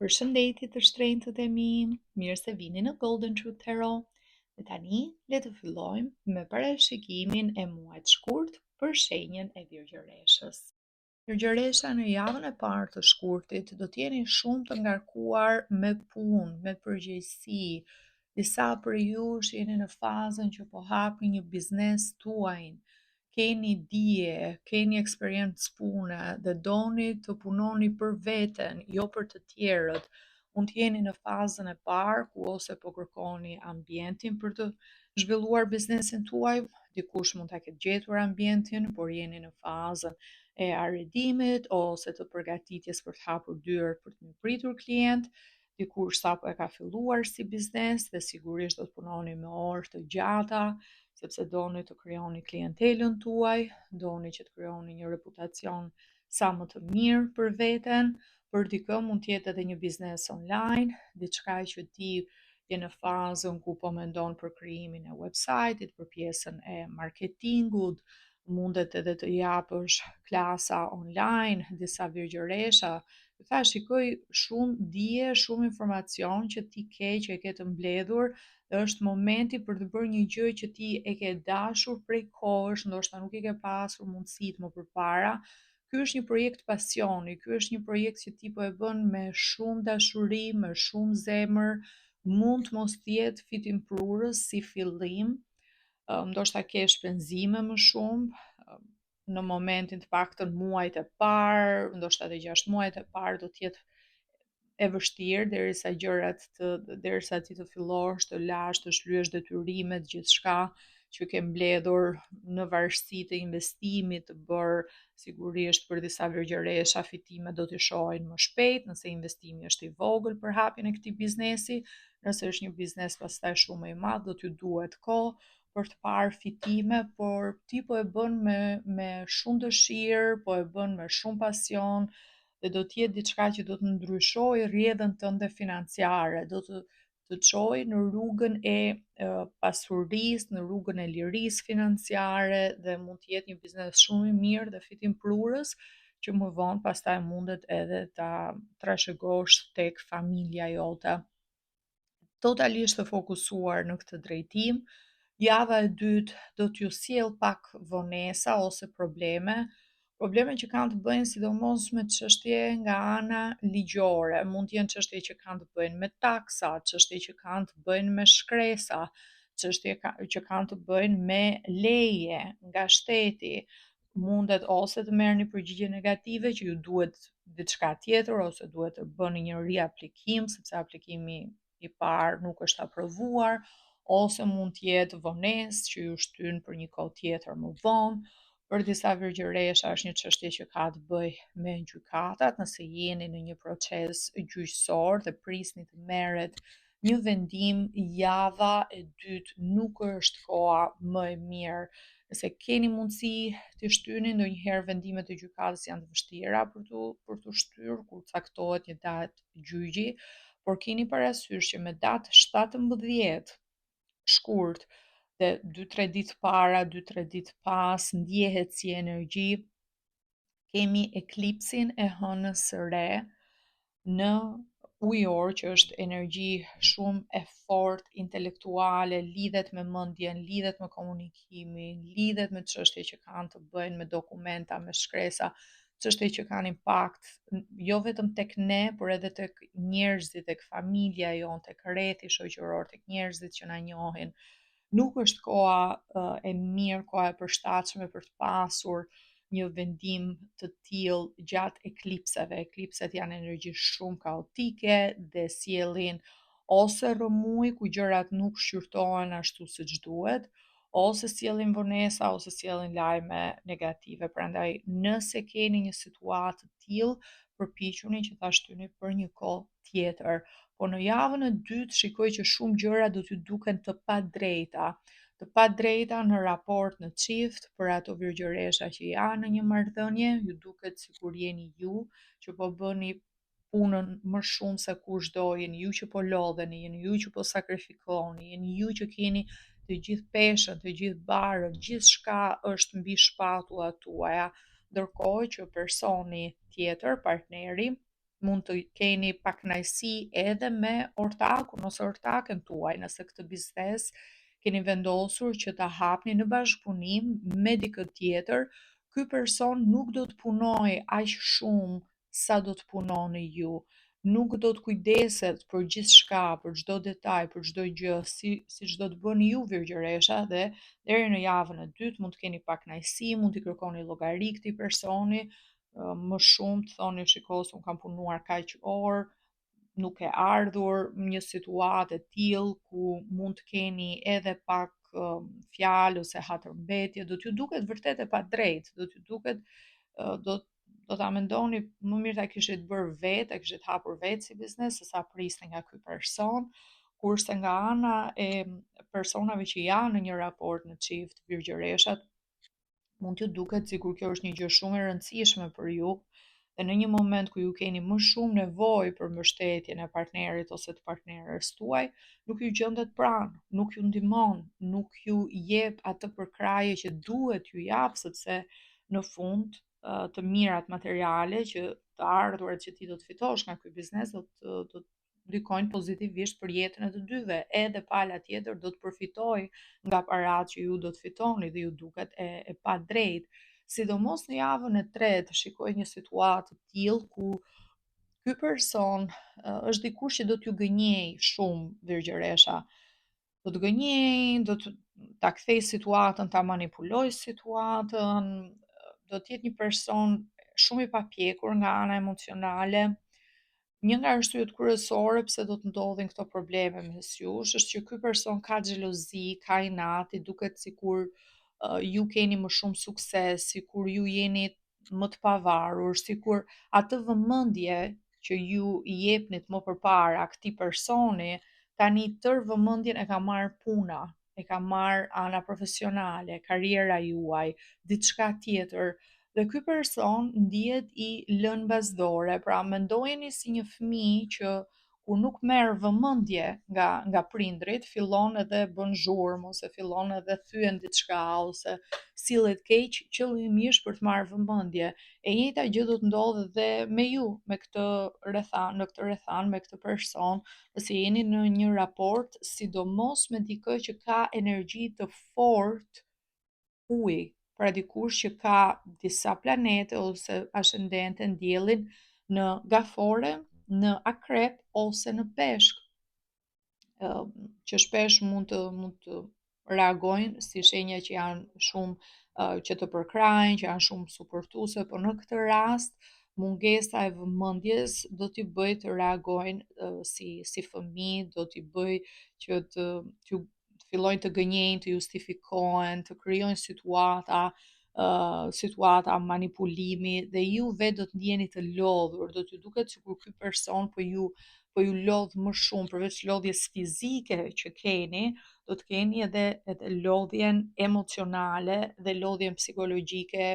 Përshëndetje të shtrenjtët e mi, mirë se vini në Golden Truth Tarot. Dhe tani le të fillojmë me parashikimin e muajit shkurt për shenjën e Virgjëreshës. Virgjëresha në javën e parë të shkurtit do të jeni shumë të ngarkuar me punë, me përgjegjësi. Disa prej jush jeni në fazën që po hapni një biznes tuajin, keni dije, keni eksperiencë pune dhe doni të punoni për veten, jo për të tjerët. Mund të jeni në fazën e parë ku ose po kërkoni ambientin për të zhvilluar biznesin tuaj, dikush mund ta ketë gjetur ambientin, por jeni në fazën e arredimit ose të përgatitjes për të hapur dyert për të mirëpritur klient. Dikush sapo e ka filluar si biznes dhe sigurisht do të punoni me orë të gjata, sepse doni të krijoni klientelën tuaj, doni që të krijoni një reputacion sa më të mirë për veten. Për dikë mund të jetë edhe një biznes online, diçka që ti je në fazën ku po mendon për krijimin e website-it, për pjesën e marketingut, mundet edhe të japësh klasa online, disa virgjëresha. Tha, shikoj shumë dije, shumë informacion që ti ke, që e ke të mbledhur, dhe është momenti për të bërë një gjë që ti e ke dashur prej kohësh, ndoshta nuk i ke pasur mundësitë më përpara. Ky është një projekt pasioni, ky është një projekt që ti po e bën me shumë dashuri, me shumë zemër, mund të mos të jetë fitimprurës si fillim, ndoshta ke shpenzime më shumë, në momentin të paktën muajt e parë, ndoshta edhe 6 muajt e parë do të jetë e vështirë derisa gjërat të derisa ti të fillosh të lash, të shlyesh detyrimet, gjithçka që ke mbledhur në varësi të investimit të bërë, sigurisht për disa virgjëresha fitimet do t'i shohin më shpejt, nëse investimi është i vogël për hapjen e këtij biznesi, nëse është një biznes pastaj shumë më i madh, do t'ju duhet kohë për të parë fitime, por ti po e bën me me shumë dëshirë, po e bën me shumë pasion dhe do të jetë diçka që do të ndryshojë rrjedhën tënde financiare, do të të çojë në rrugën e pasurisë, në rrugën e lirisë financiare dhe mund të jetë një biznes shumë i mirë dhe fitimprurës që më vonë pastaj mundet edhe ta trashëgosh tek familja jote. Totalisht të fokusuar në këtë drejtim, java e dytë do t'ju sjell pak vonesa ose probleme, probleme që kanë të bëjnë sidomos me çështje nga ana ligjore, mund të jenë çështje që kanë të bëjnë me taksa, çështje që kanë të bëjnë me shkresa, çështje që kanë të bëjnë me leje nga shteti. Mundet ose të merrni përgjigje negative që ju duhet diçka tjetër ose duhet të bëni një riaplikim sepse aplikimi i parë nuk është aprovuar, ose mund të jetë vonesë që ju shtyn për një kohë tjetër më vonë. Për disa virgjëresha është një çështje që ka të bëjë me gjykatat, nëse jeni në një proces gjyqësor dhe prisni të merret një vendim, java e dytë nuk është koha më e mirë. Nëse keni mundësi të shtyni, ndonjëherë vendimet e gjykatës janë të vështira për t'u për t'u shtyrë kur caktohet një datë gjyqi, por keni parasysh që me datë 17 shkurt dhe 2-3 ditë para, 2-3 ditë pas, ndjehet si energji, kemi eklipsin e hënës së re në ujor, që është energji shumë e fortë intelektuale, lidhet me mendjen, lidhet me komunikimin, lidhet me çështje që kanë të bëjnë me dokumenta, me shkresa, çështje që kanë impakt jo vetëm tek ne, por edhe tek njerëzit, tek familja jonë, tek rrethi shoqëror, tek njerëzit që na njohin. Nuk është koha e mirë, koha e përshtatshme për të pasur një vendim të tillë gjatë eklipseve. Eklipset janë energji shumë kaotike dhe sjellin ose rrëmuj ku gjërat nuk shqyrtohen ashtu siç duhet, ose sjellin vonesa, ose sjellin lajme negative. Prandaj, nëse keni një situatë të tillë, përpiquni që ta shtyni për një kohë tjetër. Po në javën e dytë shikoj që shumë gjëra do t'ju duken të padrejta, të padrejta në raport në çift, për ato virgjëresha që janë në një marrëdhënie, ju duket sikur jeni ju që po bëni punën më shumë se kushdo, jeni ju që po lodheni, jeni ju që po sakrifikoni, jeni ju që keni të gjithë peshën, të gjithë barrën, gjithçka është mbi shpatullat tuaja, ndërkohë që personi tjetër, partneri, Mund të keni pakënaqësi edhe me ortakun ose ortaken tuaj, nëse këtë biznes keni vendosur që ta hapni në bashkëpunim me dikë tjetër, ky person nuk do të punojë aq shumë sa do të punoni ju. Nuk do të kujdeset për gjithçka, për çdo detaj, për çdo gjë, si siç do të bëni ju virgjëresha dhe deri në javën e dytë mund të keni pakënaqësi, mund t'i kërkoni llogari këtij personi, më shumë të thoni shiko se unë kam punuar kaq orë, nuk ke ardhur, një situatë e tillë ku mund të keni edhe pak fjalë ose hatërmbetje, do t'ju duket vërtet e padrejtë, do t'ju duket do do ta mendoni më mirë ta kishit bërë vetë, ta kishit hapur vetë si biznes se sa prisni nga ky person, kurse nga ana e personave që janë në një raport në çift, virgjëreshat, mund t'ju duket sikur kjo është një gjë shumë e rëndësishme për ju dhe në një moment ku ju keni më shumë nevojë për mbështetjen e partnerit ose të partneres tuaj, nuk ju gjendet pranë, nuk ju ndihmon, nuk ju jep atë përkrahje që duhet t'ju japë, sepse në fund të mirat materiale që të ardhurat që ti do të fitosh nga ky biznes do të do të ndikojnë pozitivisht për jetën e të dyve. Edhe pala tjetër do të përfitojë nga paratë që ju do të fitoni dhe ju duket e, e padrejtë. Sidomos në javën e tretë shikoj një situatë të tillë ku ky person është dikush që do t'ju gënjejë shumë virgjëresha. Do të gënjejë, do të ta kthejë situatën, ta manipulojë situatën, do të jetë një person shumë i papjekur nga ana emocionale. Një nga arsyet kryesore pse do të ndodhin këto probleme mes jush është që ky person ka xhelozi, ka inat, i duket sikur uh, ju keni më shumë sukses, sikur ju jeni më të pavarur, sikur atë vëmendje që ju i jepnit më përpara këtij personi, tani tërë vëmendjen e ka marrë puna, e ka marrë ana profesionale, karriera juaj, diçka tjetër. Dhe ky person ndihet i lënë mbas dore, pra mendojeni si një fëmijë që kur nuk merr vëmendje nga nga prindërit, fillon edhe bën zhurmë ose fillon edhe thyen diçka ose sillet keq qëllimisht për të marrë vëmendje. E njëjta gjë do të ndodhë edhe me ju, me këtë rrethanë, në këtë rrethanë me këtë person, nëse jeni në një raport, sidomos me dikë që ka energji të fortë uji, pra dikush që ka disa planete ose ascendente diellin në gaforre, në akrep ose në peshk, që shpesh mund të mund të reagojnë si shenja që janë shumë që të përkrahin, që janë shumë suportuese, por në këtë rast mungesa e vëmendjes do t'i bëjë të reagojnë si si fëmijë, do t'i bëjë që të t'ju të fillojnë të gënjejnë, të justifikohen, të krijojnë situata, uh, situata manipulimi dhe ju vetë do të ndiheni të lodhur, do t'ju duket sikur ky person po ju po ju lodh më shumë përveç lodhjes fizike që keni, do të keni edhe edhe lodhjen emocionale dhe lodhjen psikologjike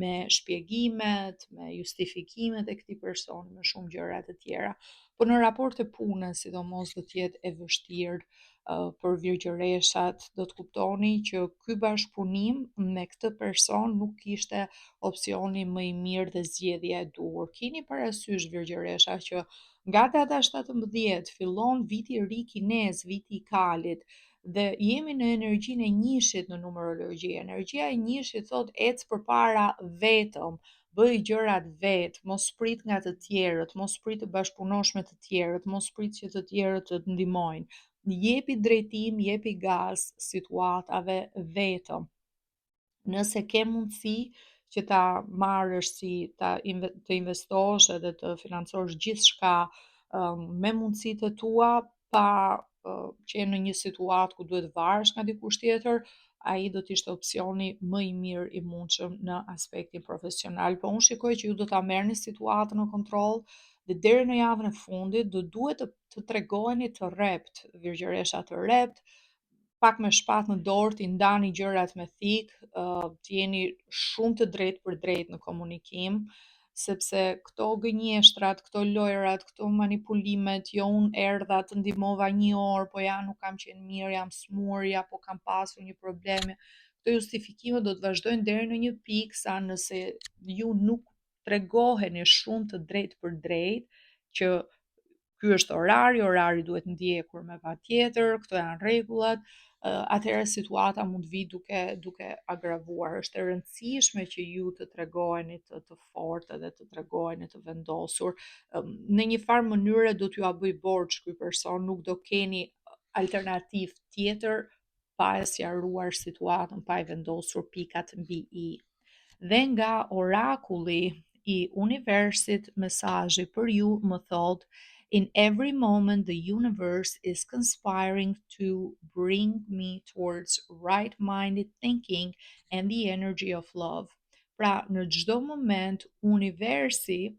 me shpjegimet, me justifikimet e këtij personi, me shumë gjëra të tjera. Po në raporte pune, sidomos do të jetë e vështirë uh, për virgjëreshat, do të kuptoni që ky bashkëpunim me këtë person nuk ishte opsioni më i mirë dhe zgjedhja e duhur. Kini parasysh virgjëresha që nga data 17 fillon viti i ri kinez, viti i kalit dhe jemi në energjinë e njëshit në numerologji. Energjia e njëshit thotë ec përpara vetëm, bëj gjërat vetë, mos prit nga të tjerët, mos prit të bashkëpunosh me të tjerët, mos prit që të tjerët të të ndihmojnë. Jepi drejtim, jepi gaz situatave vetëm. Nëse ke mundësi që ta marrësh si ta të investosh edhe të financosh gjithçka um, me mundësitë e tua pa uh, qenë në një situatë ku duhet varesh nga dikush tjetër, ai do të ishte opsioni më i mirë i mundshëm në aspektin profesional. Po unë shikoj që ju do ta merrni situatën në kontroll dhe deri në javën e fundit do duhet të, të tregoheni të rreptë, virgjëresha të rreptë, pak me shpatë në dorë, t'i ndani gjërat me thikë, të jeni shumë të drejtpërdrejtë në komunikim, sepse këto gënjeshtrat, këto lojrat, këto manipulimet, jo unë erdha të ndihmova një orë, po ja nuk kam qenë mirë, jam smur, ja po kam pasur një problem. Këto justifikime do të vazhdojnë deri në një pikë sa nëse ju nuk tregoheni shumë të drejtpërdrejtë. që ky është orari, orari duhet ndjekur me patjetër, këto janë rregullat, atëherë situata mund të vijë duke duke agravuar. Është e rëndësishme që ju të tregoheni të, të fortë dhe të tregoheni të vendosur. Në një farë mënyre do t'jua bëj borxh ky person, nuk do keni alternativë tjetër pa e sqaruar situatën, pa e vendosur pikat mbi i. Dhe nga orakulli i universit, mesazhi për ju më thotë In every moment, the universe is conspiring to bring me towards right minded thinking and the energy of love. Pra, në çdo moment, universi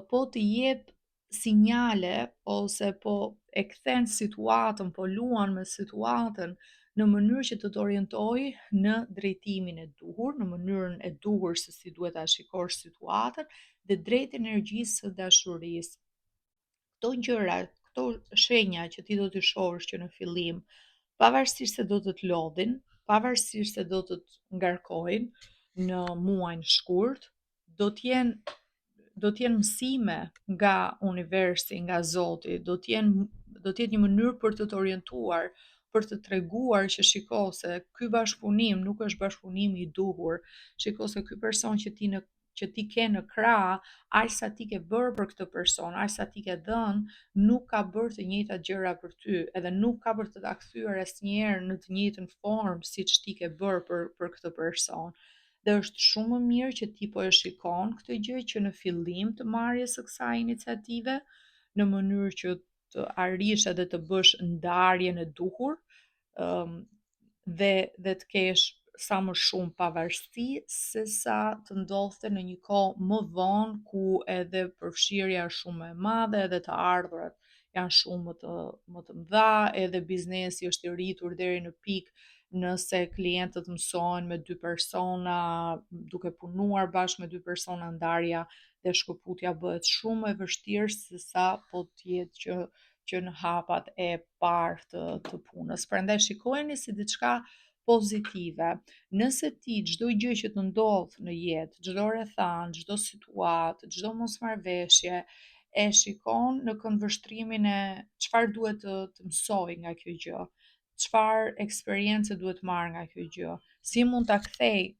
po të jep sinjale ose po e kthen situatën, po luan me situatën në mënyrë që të të orientoj në drejtimin e duhur, në mënyrën e duhur se si duhet ta shikosh situatën dhe drejt energjisë së dashurisë. Këto gjëra, këto shenja që ti do t'i shohësh që në fillim, pavarësisht se do të të lodhin, pavarësisht se do të të ngarkojnë në muajin shkurt, do të jenë do të jenë mësime nga universi, nga Zoti, do të jenë do të jetë një mënyrë për të të orientuar, për të treguar që shiko se ky bashkëpunim nuk është bashkëpunimi i duhur, shiko se ky person që ti në që ti ke në krah, aq sa ti ke bërë për këtë person, aq sa ti ke dhënë, nuk ka bërë të njëjtat gjëra për ty, edhe nuk ka për të ta kthyer asnjëherë në të njëjtën formë siç ti ke bërë për për këtë person. Dhe është shumë më mirë që ti po e shikon këtë gjë që në fillim të marrjes së kësaj iniciative, në mënyrë që të arrish edhe të bësh ndarjen e duhur, dhe dhe të kesh sa më shumë pavarësi se sa të ndodhte në një kohë më vonë ku edhe përfshirja është shumë më e madhe, edhe të ardhurat janë shumë më të më të mëdha, edhe biznesi është i rritur deri në pikë nëse klientët mësohen me dy persona, duke punuar bashkë me dy persona, ndarja dhe shkëputja bëhet shumë më e vështirë se sa po të jetë që që në hapat e parë të të punës. Prandaj shikojeni si diçka pozitive. Nëse ti çdo gjë që të ndodh në jetë, çdo rrethanë, çdo situatë, çdo mosmarrëveshje e shikon në këndvështrimin e çfarë duhet të, të mësoj nga kjo gjë, çfarë eksperience duhet marr nga kjo gjë, si mund ta kthej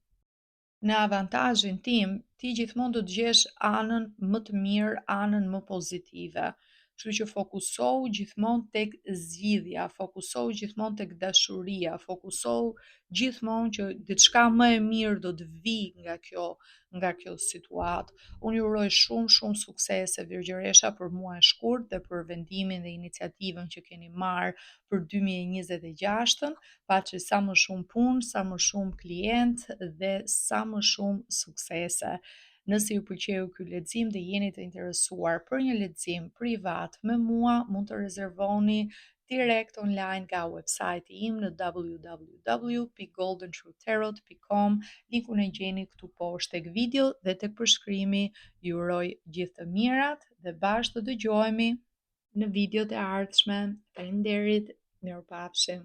në avantazhin tim, ti gjithmonë do të gjesh anën më të mirë, anën më pozitive. Kështu që fokusohu gjithmonë tek zgjidhja, fokusohu gjithmonë tek dashuria, fokusohu gjithmonë që diçka më e mirë do të vijë nga kjo nga kjo situatë. Unë ju uroj shumë shumë suksese Virgjëresha për muajin shkurt dhe për vendimin dhe iniciativën që keni marrë për 2026-ën, paçi sa më shumë punë, sa më shumë klient dhe sa më shumë suksese. Nëse ju pëlqeu ky lexim dhe jeni të interesuar për një lexim privat me mua, mund të rezervoni direkt online nga website-i im në www.goldentruthtarot.com. Linkun e gjeni këtu poshtë tek video dhe tek përshkrimi. Ju uroj gjithë të mirat dhe bashkë të dëgjohemi në videot e ardhshme. Faleminderit, mirupafshim.